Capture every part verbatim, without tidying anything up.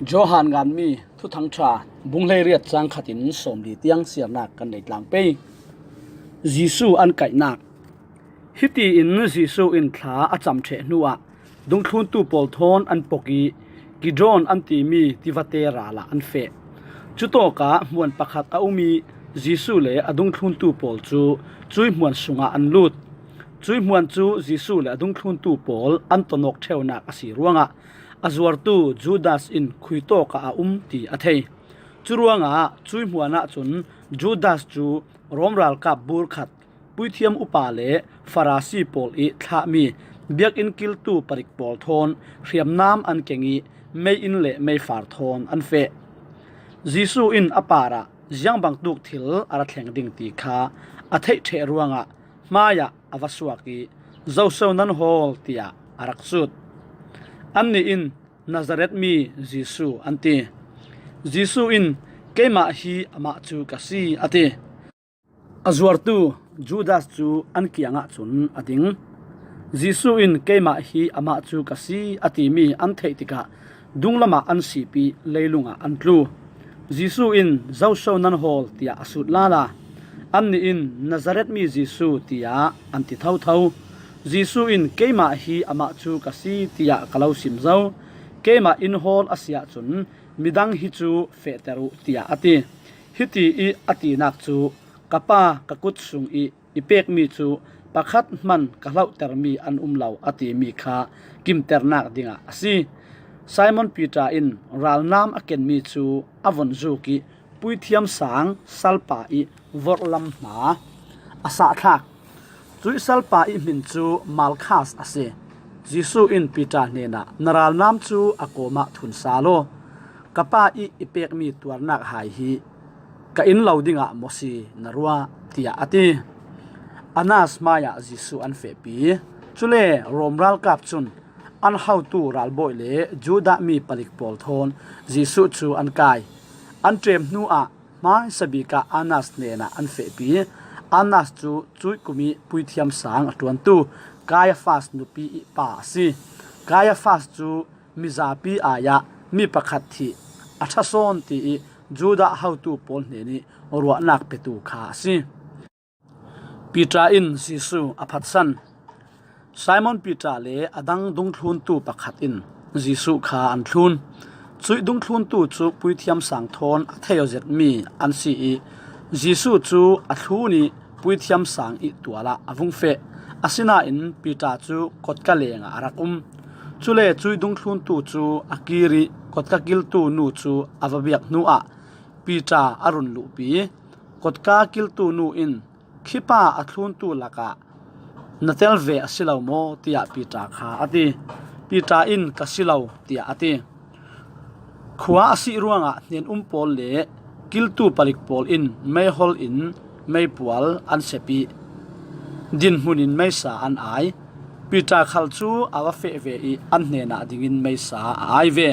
Johan nganmi Thuthangṭha bung hleiriat cang khatin sawmli tiang siarnak kan nei tlang pei. Jesu an kaihnak. Hitiin Jesu in thla a cam ṭheh hnuah dungthluntu pawl thawn an pok ih Kidron an timi tivate ralah an feh. Cutawkah hmuan pakhat a um ih Jesu le a dungthluntu pawl cu cuih hmuan sungah an lut. Cuih hmuan cu Jesu le a dungthluntu pawl an tonawk ṭheunak a si ruangah a zuartu Judas in khuitawkah a um ti a thei. Curuangah cuih hmuan ahcun Judas cu Rom ralkap bur khat, puithiam upa le Farasi pawl ih thlahmi biakinn kiltu palik pawl thawn hriamnam an keng ih mei-inn le meifar thawn an feh. Jesu in a parah ziang bangtuk thil a ra thleng ding ti kha a theih ṭheh ruangah hmaiah a va suak ih, "Zoso nan hawl?" tiah a rak sut. Annih in, "Nazareth mi Jesu," an ti. Jesu in, "Keimah hi amah cu ka si," a ti. A zuartu Judas cu an kiangah cun a ding. Jesu in, "Keimah hi amah cu ka si," a timi an theih tikah dunglamah an sip ih leilungah an tlu. Jesu in, "Zoso nan hawl?" tiah a sut lala. Annih in, "Nazareth mi Jesu," tiah an ti thotho. Jesu in, "Keimah hi amah cu ka si, tiah ka lo sim zo. Keimah in hawl a si ahcun midang hi cu fehter uh," tiah a ti. Hiti ih a tinak cu, "Ka Pa ka kut sung ih i pekmi cu pakhat hman ka hlohtermi an um lo," a timi kha kimternak dingah a si. Simon Piter in ralnam a kenmi cu a von zuk ih puithiam sang salpa ih vorhlam hna a sahthlak. Cuih salpa ih hmin cu Malkhas a si. Jesu in Piter hnenah, "Na ralnam cu a kawmah thun sa law, ka Pa ih i pekmi tuarnak hai hi ka in lo dingah maw si na ruah?" tiah a ti. Annas hmaiah Jesu an fehpi. Cule Rom ralkap cun an hotu ralbawi le Judah mi palik pawl thawn Jesu cu an kai. An ṭem hnuah hmaisabik ah Annas hnenah an fehpi. Annas cu cuih kum ih puithiam sang a ṭuantu Kaiafas nupi ih pa a si. Kaiafas cu mizapi ai-ah mi pakhat thih a ṭha sawn tiih Judah hotu pawl hnenih ruahnak petu kha a si. Piter in Jesu a phatsan. Simon Piter le a dang dungthluntu pakhat in Jesu kha an thlun. Cuih dungthluntu cu puithiam sang thawn a thei aw zetmi an si ih Jesu cu a thlun ih puithiam sang ih tual ah a vung feh. Asinain Piter cu kotka lengah a rak um. Cule cuih dungthluntu cu a kir ih kotka kiltu nu cu a va biak hnuah Piter a run luhpi. Kotka kiltu nu in, "Khipa a thluntu lakah na tel ve a si lo maw?" tiah Piter kha a ti. Piter in, "Ka si lo," tiah a ti. Khua a sih ruangah hnen-um pawl le kiltu palik pawl in meihol in meipual an sep ih dinhmun in meisa an ai. Piter khal cu a va feh ve ih an hnenah dingin meisa a ai ve.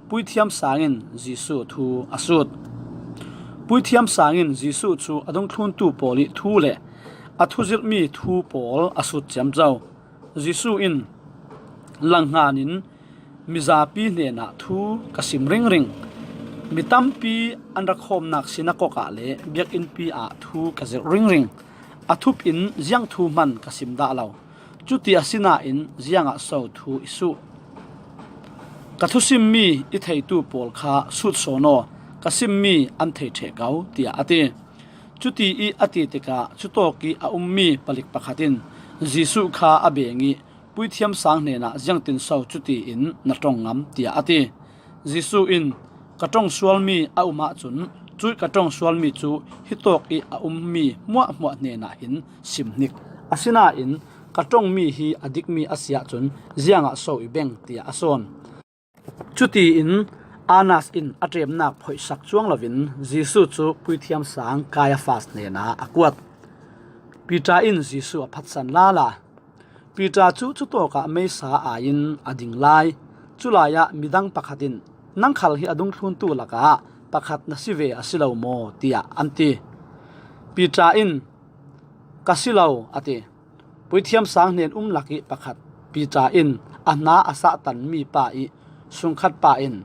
Puithiam sang in Jesu thu a sut. Puithiam sang in Jesu cu a dungthluntu pawl ih thu le a thuzirhmi thu pawl a sut ciamco. Jesu in, "Langhngan in mizapi hnenah thu ka sim ringring. Mi tampi an ra khawmnak sinakok ah le biakinnpi ah thu ka zirh ringring. A thup in ziang thu hman ka sim dah lo. Cuti asinain ziangah so thu i suh? Ka thusimmi i theitu pawl kha sut sawn aw, ka simmi an thei ṭheh ko," tiah a ti. Cuti ih a ti tikah cutawk ih a ummi palik pakhat in Jesuh kha a beng ih, "Puithiam sang hnenah ziangtin so cuti in na ṭong ngam?" tiah a ti. Jesuh in, "Ka ṭong sualmi a um ahcun cuih ka ṭong sualmi cu hitawk ih a ummi hmuahhmuah hnenah hin sim hnik. Asinain ka ṭongmi hi a dikmi a si ahcun ziangah so i beng?" tiah a sawn. Cutiin Annas in a ṭemnak phoihsak cuang loin Jesuh cu puithiam sang Kaiafas hnenah a kuat. Piter in Jesuh a phatsan lala. Piter cu cutawkah meisa ai-in a ding lai. Culai ah midang pakhat in, "Nang khal hi a dungthluntu lakah pakhat na si ve a si lo maw?" tiah an ti. Piter in, "Ka si lo," a ti. Puithiam sang hnen um lak ih pakhat, Piter in a hna a sahtanmi pa ih sungkhat pa in,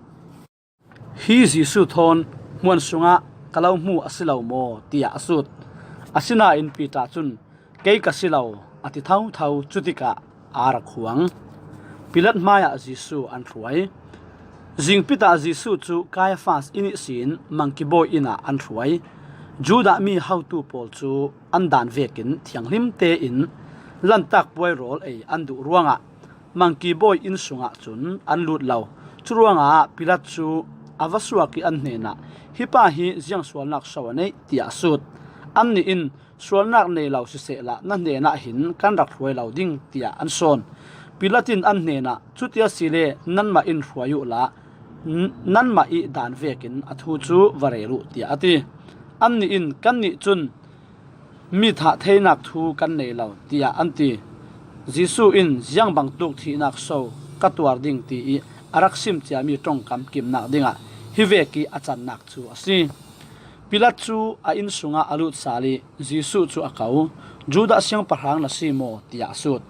"Hi Jesu thawn hmuan sungah ka lo hmu a si lo maw?" tiah a sut. Asinain Peter cun, "Kei ka si lo," a ti thotho. Cutikah aa rak huang. Pilat hmaiah Jesu an hruai. Zingpit ah Jesu cu Kaiafas inn ihsin mangki bawi inn ah an hruai. Judah mi hotu pawl cu an dan vekin thianghlim tein Lantak puai rawl ei an duh ruangah mangki bawi inn sungah cun an lut lo. Curuangah Pilat cu a va suak ih an hnenah, "Hi pa hi ziang sualnak so a neih?" tiah a sut. Annih in, "Sualnak nei lo sisehla na hnenah hin kan rak hruai lo ding," tiah an sawn. Pilat in an hnenah, "Cuti asile nanmah in hruai uhla, n- nanmah ih dan vekin a thu cu va rel uh," tiah a ti. Annih in, "Kannih cun mi thah theinak thu kan nei lo," tiah an ti. Jesu in, "Ziang bangtuk thihnak so ka tuar ding?" ti ih a rak sim ciami ṭongkam kimnak dingah hi vekih a cannak cu a si. Pilat cu a inn sungah a lut sal ih Jesu cu a ko. "Judah siangpahrang na si maw?" tiah a sut.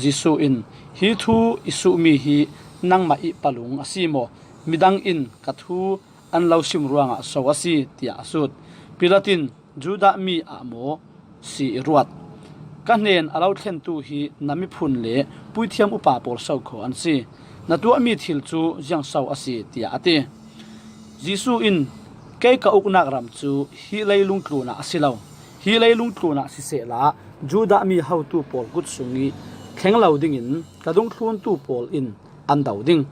Jesu in, "Hi thu i suhmi hi nangmah ih palung a si maw? Midang in ka thu an lo sim ruangah so a si?" tiah a sut. Pilat in, "Judah mi ah maw si i ruat? Ka hnen a lo thlentu hi na miphun le puithiam upa pawl so kho an si. Na tuahmi thil cu ziang so a si?" tiah a ti. Jesu in, "Kei ka uknak ram cu hi leilung tlunah a si lo. Hi leilung tlunah sisehla Judah mi hotu pawl kut sungih thleng lo dingin ka dungthluntu pawl in an do ding.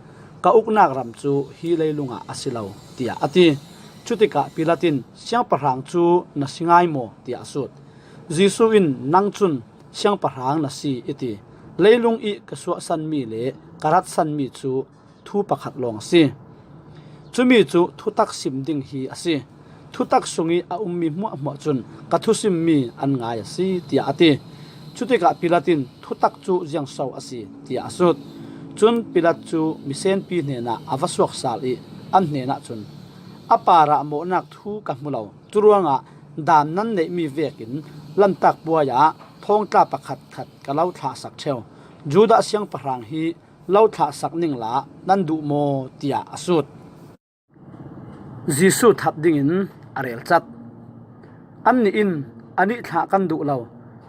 Ka uknak ram cu hi leilungah a si lo," tiah a ti. Cutikah Pilat in, "Siangpahrang cu na si ngai maw?" tiah a sut. Jesu in, "Nang cun siangpahrang na si i ti. Leilung ih ka suahsanmi le ka ratsanmi cu thu pakhat lawng a si. Cumi cu thutak sim ding hi a si. Thutak sungih a ummi hmuahhmuah cun ka thusimmi an ngai a si," tiah a ti. Cutikah Pilat in, "Thutak cu ziang so a si?" tiah a sut. Cun Pilat cu misenpi hnenah a va suak sal ih an hnenah cun, "A parah mawhnak thu ka hmu lo. Curuangah dan nan neihmi vekin Lantak puai ah thawngtla pakhatkhat ka lo thlahsak ṭheu. Judah siangpahrang hi lo thlahsak ningla nan duh maw?" tiah a sut. Jesu that dingin a relcat. Annih in, "Anih thlah kan duh lo,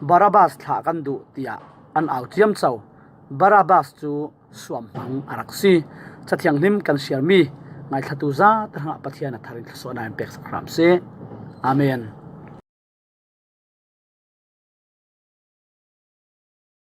Barabbas thlah kan duh," tiah an au ciamco. Barabbas cu suamhmang a rak si. Cathianghlim kan siarmi ngaithlatu zate hrangah Pathian a thar in thluasuahnak in peksak hram seh. Amen.